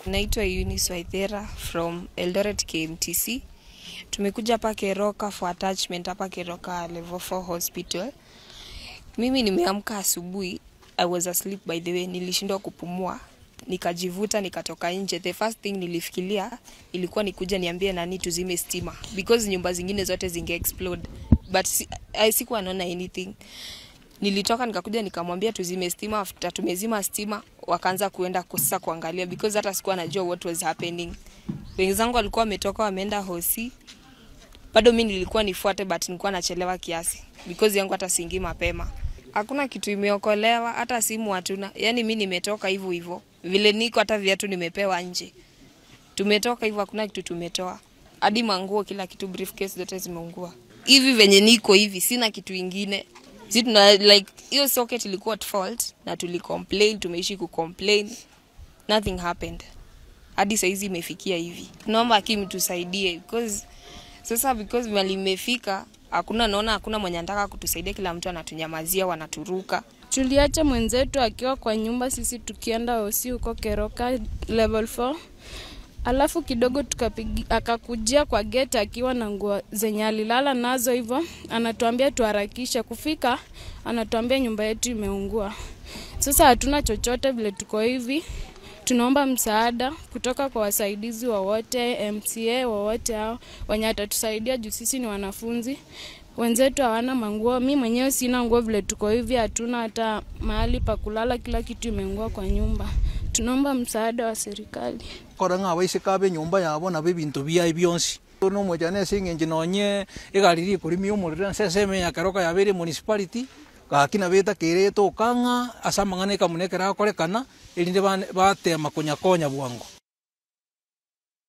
Naitwa Eunice Waithera from Eldoret KMTC. Tumekuja hapa Keroka for attachment hapa Keroka Level 4 Hospital. Mimi nimeamka asubuhi, I was asleep by the way, nilishindwa kupumua. Nikajivuta nikatoka nje. The first thing nilifikiria ilikuwa nikuja niambie nani tuzime stima because nyumba zingine zote zinge explode. But sikuwa naona anything. Nilitoka nikakuja nikamwambia tuzime stima. After tumezima stima wakaanza kuenda sasa kuangalia because hata sikuwa najua what was happening. Wenzangu walikuwa wametoka wameenda hosi. Bado mimi nilikuwa nifuate but nilikuwa nachelewa kiasi because yangu hata siingi mapema. Hakuna kitu imeokolewa, hata simu hatuna. Yaani mimi nimetoka hivyo hivyo. Vile niko hata viatu nimepewa nje. Tumetoka hivyo, hakuna kitu tumetoa. Hadi manguo, kila kitu, briefcase zote zimeungua. Hivi venye niko hivi sina kitu ingine. Sisi tuna like hiyo socket ilikuwa at fault na tulicomplain, tumeishi kucomplain. Nothing happened. Hadi saa hizi imefikia hivi. Tunaomba hakimu tusaidie because sasa because mali imefika hakuna, naona hakuna mwenye anataka kutusaidia, kila mtu anatunyamazia, wanaturuka. Tuliacha mwenzetu akiwa kwa nyumba, sisi tukienda hosi huko Keroka level 4. Alafu kidogo akakujia kwa gate akiwa na nguo zenye alilala nazo hivyo, anatuambia tuharakishe kufika, anatuambia nyumba yetu imeungua. Sasa hatuna chochote vile tuko hivi. Tunaomba msaada kutoka kwa wasaidizi wowote, MCA wowote hao wenye atatusaidia juu sisi ni wanafunzi. Wenzetu hawana manguo, mimi mwenyewe sina nguo vile tuko hivi, hatuna hata mahali pa kulala, kila kitu imeungua kwa nyumba. Tunaomba msaada wa serikali. Koranga waise kabe nyumba yabo na bintu bia bionsi. No mojane singe nonye egariri kurimi omurira seseme ya Keroka ya bere municipality gakina beta kireto kanga asamangane kamunekera korekana erinde batema kunyakonya bwango.